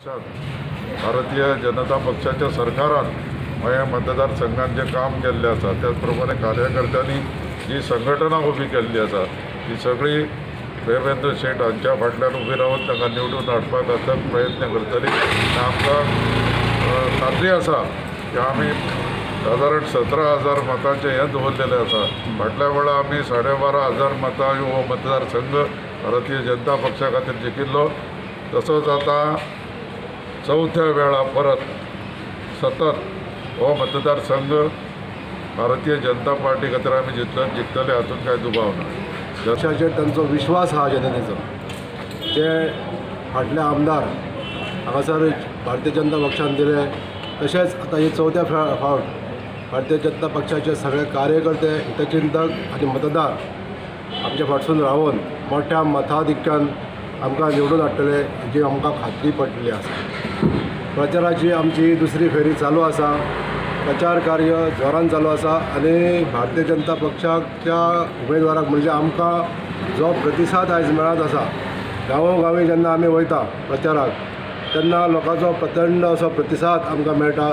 भारतीय जनता पक्षाच्या सरकारान मयें मतदारसंघात जें काम केल्लें आसा, त्याच प्रमाणे कार्यकर्त्यांनी जी संघटना उबी केल्ली आसा ती सगळी देवेंद्र शेट हांच्या फाटल्यान उबी रावन तांकां निवडून हाडपाक अथक प्रयत्न करतली. आनी आमकां खात्री आसा की आमी सादारण 17,000 मतांचें हें दवरलेलें आसा. फाटल्या वेळा आमी 12,500 मतां हो मतदारसंघ भारतीय जनता पक्षा खातीर जिखिल्लो. तसोच आतां चवथ्या वेळा परत सतत हो मतदारसंघ भारतीय जनता पार्टी खातीर आमी जिखतले हातूंत कांय दुबाव ना. पक्षाचेर तांचो विश्वास आहा जनतेचो. जे फाटले आमदार हांगासर भारतीय जनता पक्षान दिले, तशेंच आतां ही चवथ्या फावट भारतीय जनता पक्षाचे सगळे कार्यकर्ते, हितचिंतक आनी मतदार आमच्या फाटसून रावन मोठ्या मताधिक्यान आमकां निवडून हाडटले हेजी आमकां खात्री पडलेली आसा. प्रचाराची आमची दुसरी फेरी चालू आसा. प्रचार कार्य जोरान चालू आसा आनी भारतीय जनता पक्षाच्या उमेदवाराक म्हणजे आमकां जो प्रतिसाद आयज मेळत आसा, गांवोगांवी जेन्ना आमी वयता प्रचाराक तेन्ना लोकांचो प्रचंड असो प्रतिसाद आमकां मेळटा.